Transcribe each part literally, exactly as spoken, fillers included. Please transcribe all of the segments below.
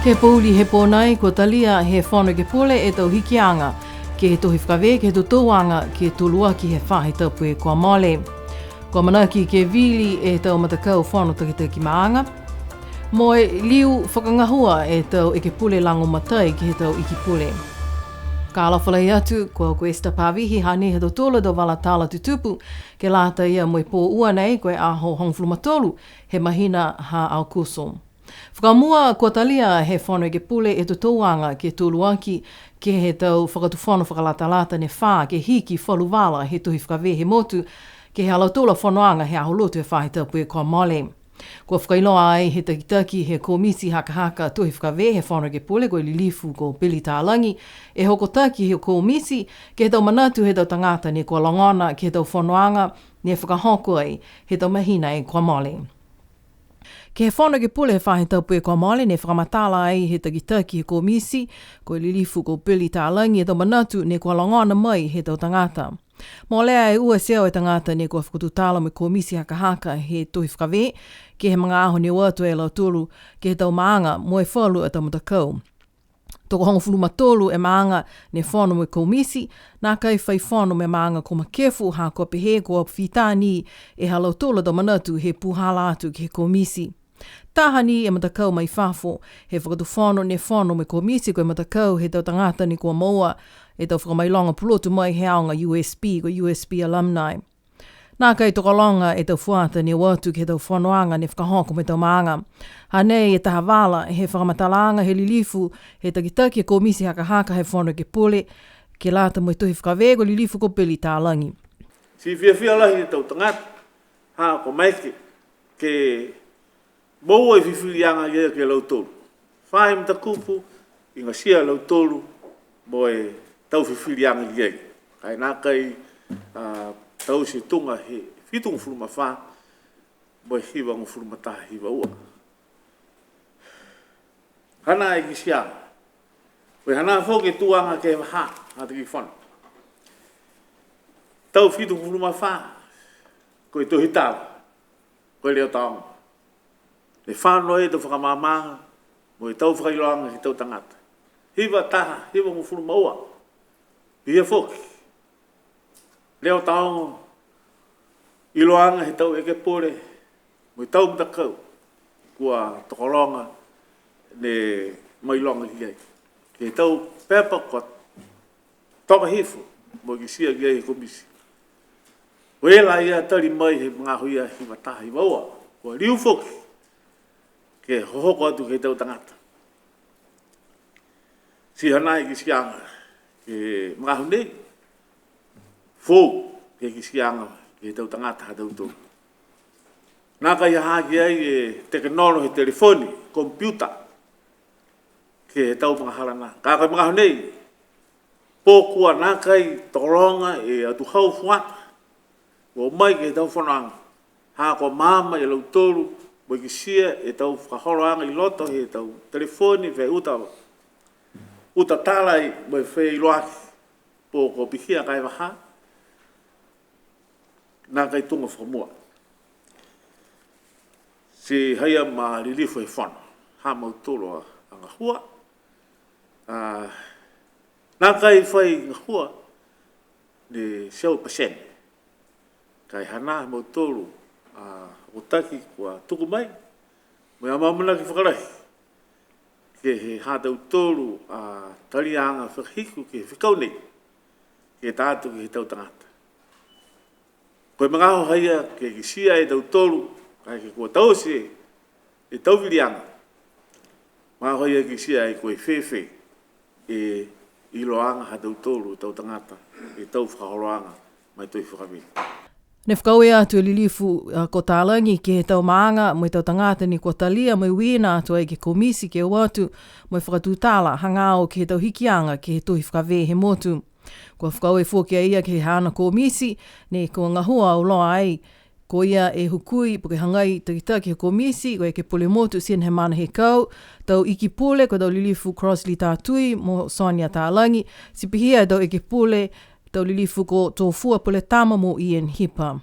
Ke pouli he pō nai, kua talia he Fono Ekepule e tau hikiaga ke he tohi fakavē ke he totouaga ke toluaki he faahi tapu kua mole. Kua amanaki ke vili e tau matakau fono takitaki maaga, mo e liu fakagahua e tau ekepule lagomatai ke he tau iki pule. Ka alofa lahi atu, ko au ko Esther Pavihi, hanei ha tautolu a tau vala tala tutupu ke lata ia mo e pō ua nei, ko e aho hogofulu ma tolu he mahina ha Aokuso. Fakamua, kua talia he Fono Ekepule e totouaga ke toluaki ke he tau fakatufono fakalatalata ne fā ke hiki falu vala he tohi fakavē he motu, ke he ha lautolu a fonoaga he aho lotu he faahi tapu kua mole. Kua fakailoa ai he takitaki he Komiti Hakahaka Tohi Fakavē he Fono Ekepule, ko e Lilifu ko Billy Talagi, e hokotaki he komiti ke he tau manatu he tau tagata ne kua logona ke he tau fonoaga ne fakahoko ai he tau mahina kua mole. Ke he Fono Ekepule he faahi tapu kua mole, ne fakamatala ai he takitaki he komiti, ko e Lilifu ko Billy Talagi, e tau manatu ne kua logona mai he tau tagata. Molea e ua e teau e tagata ne kua fakatutala mo e Komiti Hakahaka he Tohi Fakavē, ke he magaaho ne o atu a lautolu ke he tau maaga mo e falu a tau matakau. Tokohogofulu ma tolu e maaga ne fono mo e komiti, nākai fai fono mo e maaga ko Makefu, ha kua pehē kua fita ni e ha lautolu a tau manatu he puhala atu ke he komiti. Taha ni e matakau mai fafo he fakatufono ne fono mo e komiti, ko e matakau he tau tagata ne kua moua e tau fakamailoga pulotu mai he aoga U S P, ko e U S P alumni. Nākai tokologa e tau fuata ne o atu ke he tau fonoaga ne fakahoko mo e tau maaga. Hanei e taha vala he fakamatalaaga he Lilifu he takitaki he Komiti Hakahaka he Fono Ekepule, ke lata mo e Tohi Fakavē, ko e Lilifu ko Billy Talagi. Ti fiafia lahi e tau tagata, ha kua maeke ke moua e fifiliaga ia ke lautolu. Fai matakupu, igatia a lautolu mo e tau fifiliaga ia. Ka e nākai, a, taute tuga he fitugofulu ma fā mo e hivagofulu ma taha, hiva ua. Hanā e kitiaga. Ko e hanā foki e tuaga ke he vahā, ha takifano. Tau fitugofulu ma fā, ko e tohi tala, ko e leo taoga. Ne fano e tau fakamaamaaga, mo e tau fakailoaga ke he tau tagata. Hiva taha, hivagofulu ma ua. Pihia foki. Leo taoga, iloaga he tau ekepule, mo e tau matakau, kua tokologa ne mailoga ki ai. Ke he tau pepa kua toka hifo, mo e kitia ki ai he komiti. Ko e la ia tali mai he magaaho ia hiva taha hiva ua, kua liu foki, ke hohoko atu ke he tau tagata. Ti hanā e kitiaga, ke he magaaho nei, foou, ke he kitiaga, ke he tau tagata ha tautolu. Nākai ha ha ki ai e tekenolosi he telefoni, computer, ke he tau magahala nā. Ka ko e magaaho nei, pō kua nākai tokologa e atuhau fuata, kua o mai ke he tau fonoaga. Ha kua maama e lautolu, mo e kitia e tau fakaholoaga i loto he tau telefoni, fai uta, uta tala ai, mo e fai iloaki, pō kua pihia ka e vahā, nākai tuga fakamua. Ti haia ma Lilifu he Fono, ha mautolu a, a gahua, a, nākai fai gahua, ne teau pasene. Ka e hanā ha mautolu a hokotaki kua tuku mai, mo e amaamanaki fakalahi ke he ha tautolu a taliaga fakahiku ke he fekau nei, ke ta atu ke he tau tagata. Ko e magaaho haia ke kitia e tautolu, ka e ke kua taute e tau viliaga. Magaaho haia ke kitia ai ko e fēfē e iloaga ha tautolu, tau tagata, e tau fakaholoaga, ma e tohi fakavē. Ne fakaaue atu e Lilifu, a, ko Talagi ke he tau maaga mo e tau tagata ne kua talia mo e uiina atu ai ke he komiti ke o atu mo e fakatutala hagaao ke he tau hikiaga ke he tohi fakavē he motu. Kua fakaaue foki a ia ke he haana komiti, ne kua gahua auloa ai. Ko ia e hukui, po ke hagai takitaki he komiti, ko e Ekepule Motu Sinahemana Hekau, tau iki pule, ko e tau Lilifu Crossley Tatui mo Sonia Talagi, ti pihia e tau ekepule, tau Lilifu ko Tofua Puletama mo Ian Hipa.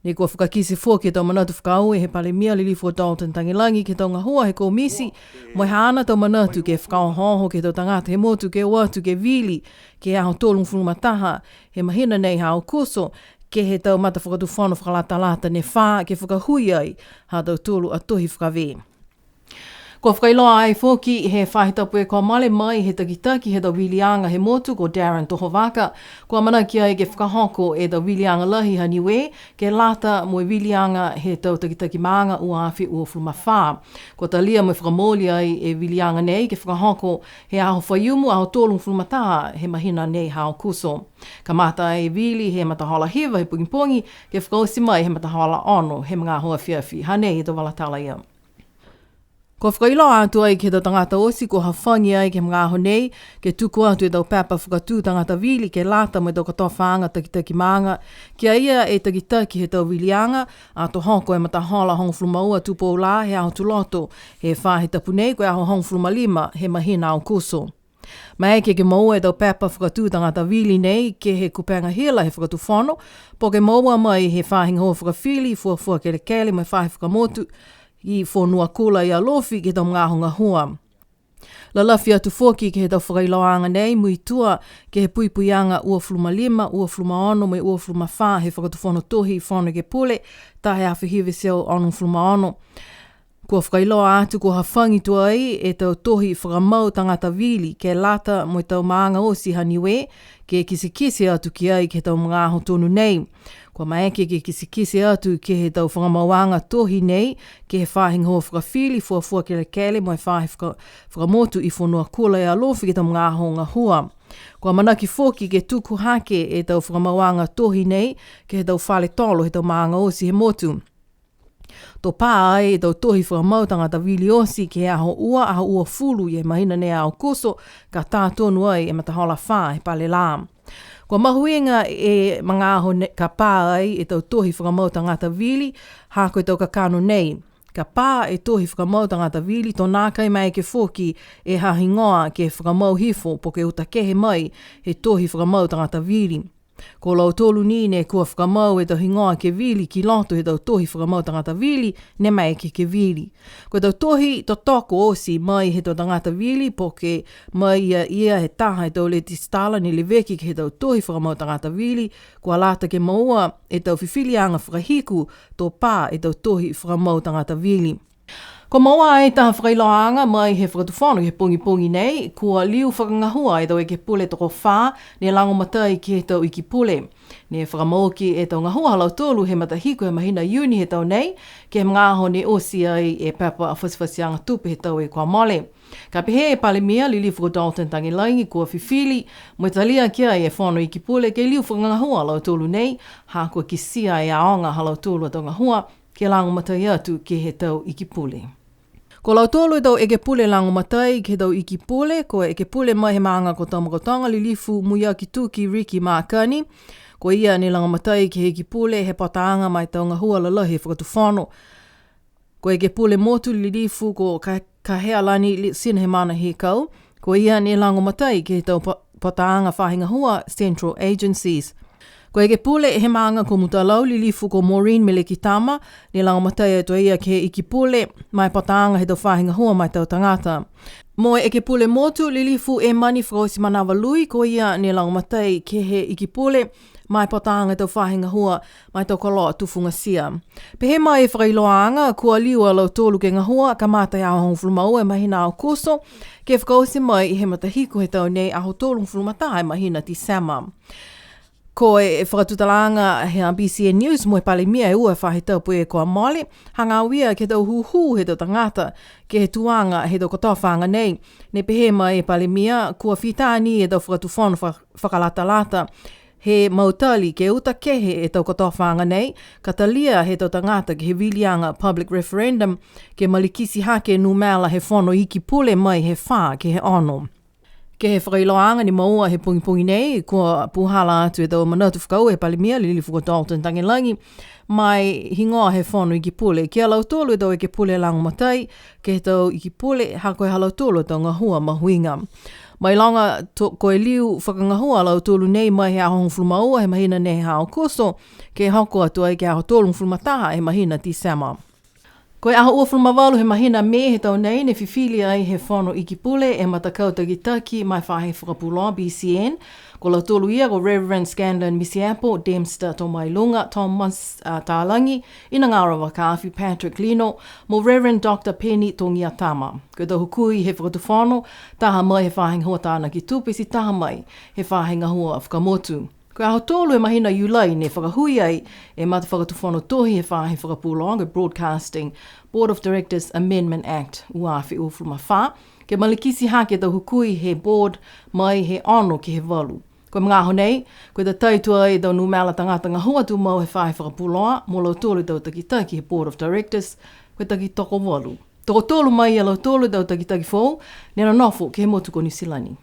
Ne kua fakakite foki e tau manatu fakaaue he Palemia Lilifu ko Dalton Tagelagi ke he tau gahua he komiti, mo e haana tau manatu ke fakaohooho ke he tau tagata he motu ke o atu ke vili, ke he aho tolugofulu ma taha he mahina nei ha Aokuso, ke he tau matafakatufono fakalatalata ne fā ke fakahui ai ha tautolu a tohi fakavē. Kua fakailoa ai foki he faahi tapu kua mole mai he takitaki he tau viliaga he motu ko Darren Tohovaka, kua amanaki ai ke fakahoko e tau viliaga lahi ha Niue, ke lata mo e viliaga he tau takitaki maaga ua afe uafulu ma fā. Kua talia mo e fakamooli ai e viliaga nei ke fakahoko he aho Faiumu, aho tolugofulu ma taha he mahina nei ha Aokuso. Kamata e vili he matahola hiva he pogipogi, ke fakaoti mai he matahola ono he magaaho afiafi. Hanei e tau vala tala ia. Kua fakailoa atu ai ke he tau tagata oti kua hafagi ai ke he magaaho nei, ke tuku atu e tau pepa fakatū tagata vili ke lata mo e tau kotofaaga takitaki maaga, ki a ia e takitaki he tau viliaga, ato hoko e matahola hogofulu ma ua tupou lā he aho Tuloto he faahi tapu nei, ko e aho hogofulu ma lima he mahina Aokuso. Maeke ke moua e tau pepa fakatū tagata vili nei ke he kupega hila he fakatufono, po ke moua mai he faahi gahua fakafili, fuafua kelekele mo e faahi fakamotu i Fonuakula i Alofi ke he tau magaaho gahua. Lalafi atu foki ke he tau fakailoaaga nei, muitua ke he puipuiaga uafulu ma lima, uafulu ma ono mo e uafulu ma fā he Fakatufono Tohi Fono Ekepule, taha e afe hiva e teau onogofulu ma ono. Kua fakailoa atu kua hafagi tuai e tau tohi fakamau tagata vili ke lata mo e tau maaga oti ha Niue, ke kitekite atu ki ai ke he tau magaaho tonu nei. Kua maeke ke kitekite atu ke he tau fakamauaga tohi nei ke he faahi gahua fakafili, fuafua kelekele mo e faahi faka-, fakamotu i Fonuakula i Alofi ke he tau magaaho gahua. Kua amanaki foki ke tuku hake e tau fakamauaga tohi nei ke he tau fale tolo he tau maaga oti he motu. To pā ai e tau tohi fakamau tagata vili oti ke he aho ua, aho uafulu he mahina nei a Aokuso, ka tā tonu ai e matahola fā he pale lā. Kua mahuiga e magaaho ne-, ka pā ai e tau tohi fakamau tagata vili, ha ko e tau kakano nei. Ka pā e tohi fakamau tagata vili, to nākai maeke foki e ha higoa ke fakamau hifo po ke uta kehe mai he tohi fakamau tagata vili. Ko lautolu ni ne kua fakamau e tau higoa ke vili ki loto he tau tohi fakamau tagata vili, ne maeke ke vili. Ko e tau tohi totoko oti mai he tau tagata vili, po ke mai ia ia he taha he tau letisitala ne leveki ke he tau tohi fakamau tagata vili, kua lata ke moua e tau fifiliaga fakahiku to pā e tau tohi fakamau tagata vili. Kua moua ai taha fakailoaaga mai he Fakatufono he pogipogi nei, kua liu fakagahua e tau ekepule tokofā ne lagomatai ke he tau iki pule. Ne fakamaoki e tau gahua ha lautolu he matahiku he mahina Iuni he tau nei, ke he magaaho ne oti ai e pepa fatifatiaga tupe he tau kua mole. Ka pehē e Palemia Lilifu ko Dalton Tagelagi kua fifili mo e talia ki ai e Fono Iki Pule ke liu fakagahua a lautolu nei, ha kua kitia e aoga ha lautolu a tau gahua, ke lagomatai atu ke he tau iki pule. Ko lautolu e tau ekepule lagomatai ke he tau iki pule, ko e ekepule mai he maaga ko Tamakautoga Lilifu Muiaki Tuki Ricky Makani, ko ia ne lagomatai ke he iki pule he pataaga ma e tau gahua lalahi he fakatufono. Ko e ekepule motu Lilifu ko Ka-, Kahealani Li-, Sinahemana Hikau, ko ia ne lagomatai ke he tau pa-, pataaga faahi gahua Central Agencies. Ko e ekepule he maaga ko Mutalau Lilifu ko Maureen Melekitama, ne lagomatai atu a ia ke he iki pule ma e pataaga he tau faahi gahua ma e tau tagata. Mo e ekepule motu Lilifu Emani Fakaotimanava Lui, ko ia ne lagomatai ke he iki pule ma e pataaga he tau faahi gahua ma e tau koloa tufugatia. Pehē mai e fakailoaaga, kua liu a lautolu ke gahua, kamata he aho hogofulu ma ua e mahina Aokuso, ke fakaoti mai he matahiku he tau nei aho tolugofulu ma taha e mahina Tesema. Ko e fakatutalaaga he a B C N News mo e Palemia e ua e faahi tapu kua mole, hagaao ia ke he tau hūhū he tau tagata, ke he tuaga he tau kotofaaga nei. Ne pehē mai e Palemia, kua fita ni e tau fakatufono fa-, fakalatalata he mautali ke uta kehe e tau kotofaaga nei, ka talia he tau tagata ke he viliaga public referendum, ke malikiti hake e numela he fono iki pule mai he fā ke he ono. Ke he fakailoaaga ne moua he pogipogi nei, kua puhala atu e tau manatu fakaaue he Palemia Lilifu ko Dalton Tagelagi, ma e higoa he Fono Iki Pule, ki a lautolu e tau ekepule lagomatai, ke he tau iki pule, ha ko e ha lautolu a tau gahua mahuiga. Mailoga to, ko e liu fakagahua a lautolu nei mai he aho hogofulu ma ua he mahina nei ha Aokuso, ke hoko atu ai ke he aho tolugofulu ma taha he mahina Tesema. Ko e aho uafulu ma valu he mahina Me he tau nei, ne fifili ai he Fono Iki Pule e matakau takitaki ma e faahi fakapuloa B C N. Ko lautolu ia ko Reverend Scanlon Misiapo, Dempster Tomailuga, Thomas, a, Talagi, Inagaro Vakaafi, Patrick Lino, mo Reverend Doctor Penny Togiatama. Ko e tau hukui he fakatufono, taha mai he faahi gahua tanaki tupe, ti taha mai he faahi gahua fakamotu. Ko e aho tolu he mahina Iulai ne fakahui ai e matafakatufono tohi he faahi fakapuloa, ko e Broadcasting Board of Directors Amendment Act, ua afe uafulu ma fā, ke malikiti hake e tau hukui he board mai he ono ke he valu. Ko e magaaho nei, ko e tatai tuai e tau numela tagata gahua tumau he faahi fakapuloa, mo lautolu e tau takitaki he Board of Directors, ko e taki tokovalu. Tokotolu mai ia lautolu e tau takitaki foou, ne nonofo ke he motu ko Niu Silani.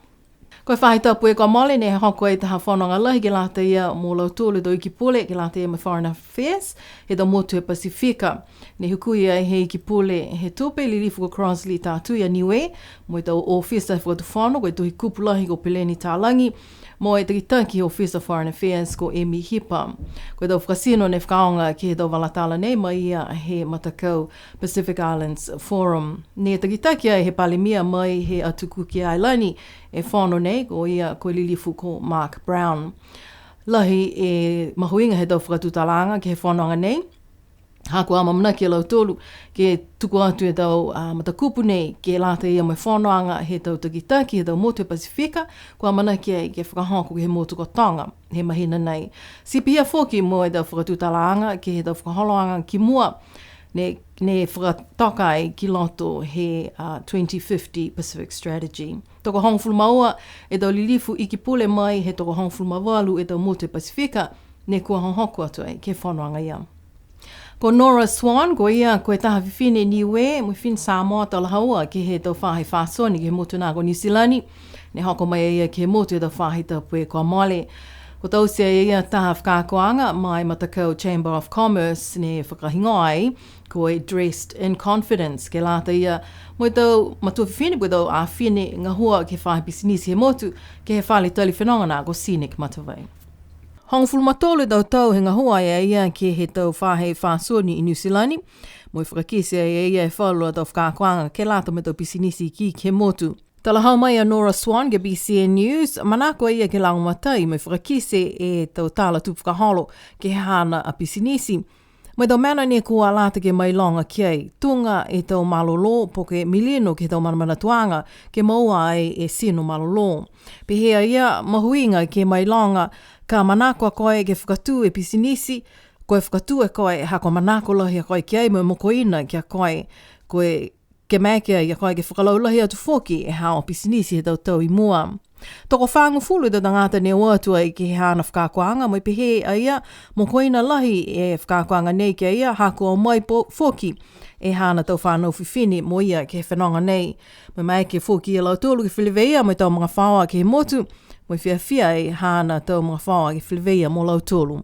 Ko e faahi tapu e kua mole, ne hoko ai taha fonoaga lahi ke lata ia mo lautolu e tau iki pule, ke lata ia mo e Foreign Affairs, he tau motu he Pasifika. Ne hukui ai he iki pule he tupe, Lilifu ko Crossley Tatui a Niue, mo e tau ofisa fakatufono, ko e Tohi Kupu Lahi ko Peleni Talagi, mo e takitaki ofisa Foreign Affairs ko Emi Hipa. Ko e tau fakatino ne fakaaoga ke he tau vala tala nei, mai ia he matakau Pacific Islands Forum. Ne takitaki ai he Palemia mai he Atu Kuki Ailani e fono nei, ko ia ko e Lilifu ko Mark Brown. Lahi e mahuiga he tau fakatutalaaga ke he fonoaga nei. Ha kua amaamanaki a lautolu ke tuku atu e tau, a, matakupu nei ke lata ia mo e fonoaga he tau takitaki he tau motu he Pasifika, kua amanaki ai ke fakahoko ke he motu ko Toga he mahina nei. Ti pihia foki mo e tau fakatutalaaga ke he tau fakaholoaga ki mua, ne, ne fakatoka ai ki loto he, a, twenty fifty Pacific Strategy. Tokohogofulu ma ua e tau lilifu iki pule mai he tokohogofulu ma valu e tau motu he Pasifika, ne kua hohoko atu ai ke he fonoaga ia. Ko Nora Swan, ko ia ko e taha fifine Niue, mo e fifine Samoa talahaua ke he tau faahi fasoni ke he motu na ko Niu Silani. Ne hoko mai a ia ke he motu he tau faahi tapu kua mole. Kua taute e ia taha fakaakoaga ma e matakau Chamber of Commerce ne fakahigoa ai, ko e Dressed in Confidence, ke lata ia mo e tau matua fifine, mo e tau afine gahua ke he faahi pisinisi he motu, ke he fale tali fenoga na ko Scenic Matavai. Hogofulu ma tolu e tau tau he gahua a ia ke he tau faahi fasoni i Niu Silani, mo e fakakite a ia e falu a tau fakaakoaga ke lata mo e tau pisinisi ikiiki he motu. Talahau mai a Nora Swan ke he B C N News, manako a ia ke lagomatai mo e fakakite e tau tala tupu fakaholo ke he haana a pisinisi. Mo e tau mena ne kua lata ke mailoga ki ai, tuga e tau malolō, po ke milino ke he tau manamanatuaga, ke moua ai e tino malolō. Pehē a ia, mahuiga ke mailoga, ka manako a koe ke fakatū e pisinisi, ko e fakatū e koe, ha kua manako lahi a koe ki ai, mo e mokoina ki a koe, ko e ke maeke ai a koe ke fakalaulahi atu foki e haau pisinisi he tau tau i mua. Tokofagofulu e tau tagata ne o atu ai ke he haana fakaakoaga, mo e pehē a ia, mokoina lahi e fakaakoaga nei ki a ia, ha kua o mai po-, foki e haana tau fanau fifine mo ia ke he fenoga nei. Mo e maeke foki a lautolu ke feleveia mo e tau magafaoa ke he motu, mo e fiafia e haana tau magafaoa ke feleveia mo lautolu.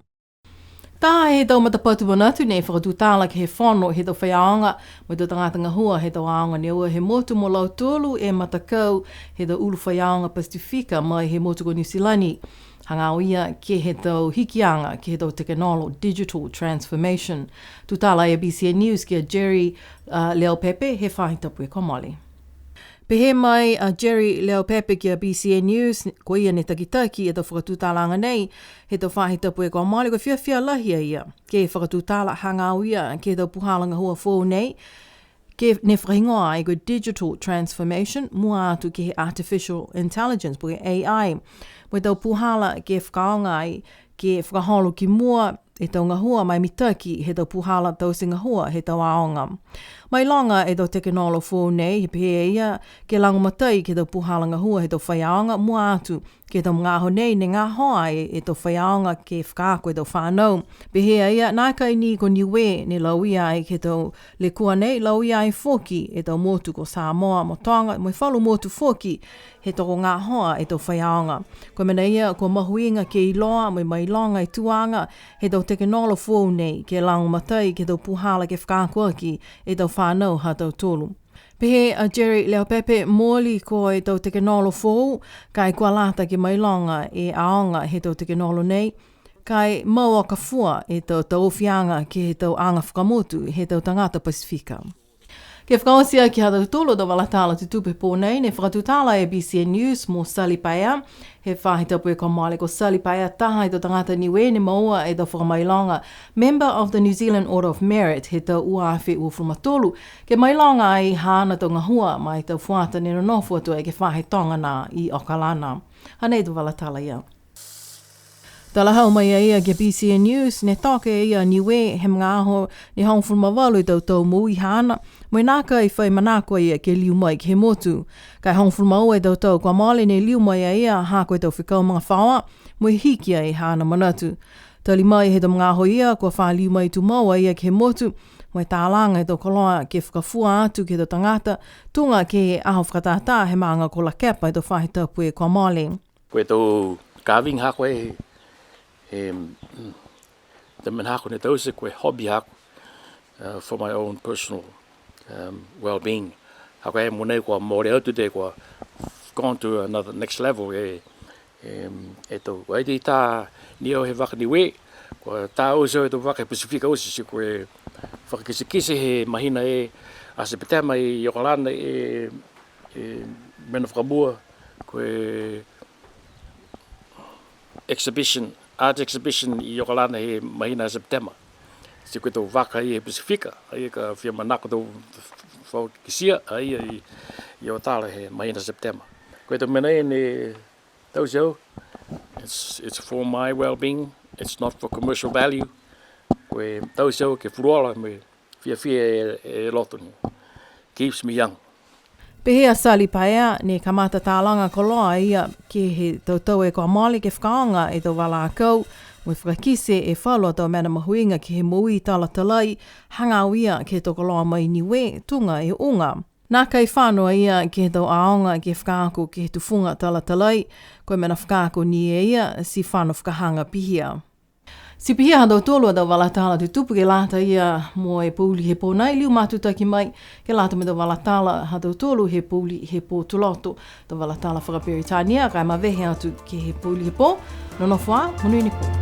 Taha he tau matapatu manatu ne fakatutala ke he fono he tau faiaoga, mo e tau tagata gahua he tau aoga ne ua he motu mo lautolu e matakau he tau ulu faiaoga Pasifika mai he motu ko Niu Silani. Hagaao ia ke he tau hikiaga, ke he tau tekenolo digital transformation. Tutala e B C N News ki a Jerry, uh, Leopepe he faahi tapu kua mole. Pehē mai a Jerry Leopepe ki a B C N News, ko ia ne takitaki e tau fakatutalaaga nei, he tau faahi tapu kua mole, kua fiafia lahi a ia ke fakatutala hagaao ia ke he tau puhala gahua foou nei, ke ne fakahigoa ai ko e digital transformation, mua atu ke he artificial intelligence, po ke A I. Mo e tau puhala ke fakaaoga ai, ke fakaholo ki mua, e tau gahua mo e mitaki he tau puhala taute gahua he tau aoga. Mailoga e tau tekenolo foou nei, he pehē a ia ke lagomatai ke he tau puhala gahua he tau faiaoga, mua atu ke he tau magaaho nei ne gahoa ai e tau faiaoga ke fakaako e tau fanau. Pehē a ia, nākai ni ko Niue ne lauia ai ke he tau lekua nei, lauia ai foki e tau motu ko Samoa mo Toga, mo e falu motu foki he tokogahoa e tau faiaoga. Ko e mena ia, kua mahuiga ke iloa mo e mailoga e tuaga he tau tekenolo foou nei ke lagomatai ke he tau puhala ke fakaako aki e tau fanau ha tautolu. Pehē a Jerry Leopepe, mooli ko e tau tekenolo foou, ka e kua lata ke mailoga e aoga he tau tekenolo nei, ka e mau akafua e tau taofiaga ke he tau aga fakamotu he tau tagata Pasifika. Ke fakaoti aki ha tautolu a tau vala tala tutupu he pō nei, ne fakatutala e BCN News mo Sally Paea, he faahi tapu kua mole. Ko Sally Paea taha he tau tagata Niue ne moua e tau fakamailoga Member of the New Zealand Order of Merit he tau ua afe uafulu ma tolu, ke mailoga ai haana tau gahua ma e tau fuata ne nonofo atu ai ke he faahi toga nā i Okalana. Hanei e tau vala tala ia. Talahau mai a ia ke he BCN News, ne toka e ia a Niue he magaaho ne hogofulu ma valu e tau tau moui haana, mo e nākai fai manako a ia ke liu mai ke he motu. Ka e hogofulu ma ua e tau tau kua mole ne liu mai a ia ha ko e tau fekau magafaoa, mo e hiki ai haana manatu. Tali mai he tau magaaho ia, kua fa liu mai tumau a ia ke he motu, mo e talaga e tau koloa ke fakafua atu ke he tau tagata, tuga ke he aho fakatātā he maaga ko Lakepa he tau faahi tapu kua mole. Ko e tau carving haaku e, e, mm, tau mena haaku ne taute ko e hobby haaku, uh, for my own personal, um, well-being. Haaku e mogonei kua mole atu, kua gone to another next level e, e, e tau. Ai tei tā ni au he vaka Niue, kua tā oti e tau vaka he Pasifika oti, ti ko e fakakitekite he mahina e a Sepetema i Okalana e, e mena fakamua, ko e exhibition, art exhibition i Okalana he mahina Sepetema. Ti ko e tau vaka ia he Pasifika, ia ka fia manako tau fakakitia, a ia i, i Otala he mahina Sepetema. Ko e tau mena ia ne taute au, it's, it's for my well-being, it's not for commercial value. Ko e taute au ke fuluola mo e fiafia e, e loto ni. Keeps me young. Pehē a Sally Paea, ne kamata talaga koloa a ia ke he tau tau kua mole ke fakaaoga e tau vala akau, mo e fakakite e falu a tau mena mahuiga ke he moui talatalai, hagaao ia ke he tau koloa mai Niue, tuga e uga. Nākai fano a ia ke he tau aoga ke fakaako ke he tufuga talatalai, ko e mena fakaako ni e ia, ti fano fakahaga pihia. Ti pihia ha tautolu a tau vala tala tutupu ke lata ia mo e pouli he pō nai, liu matutaki mai ke lata mo e tau vala tala ha tautolu he pouli he pō Tuloto. Tau vala tala fakaperitania ka e mavehe atu ke he pouli he pō. Nonofo ā, monuina e pō.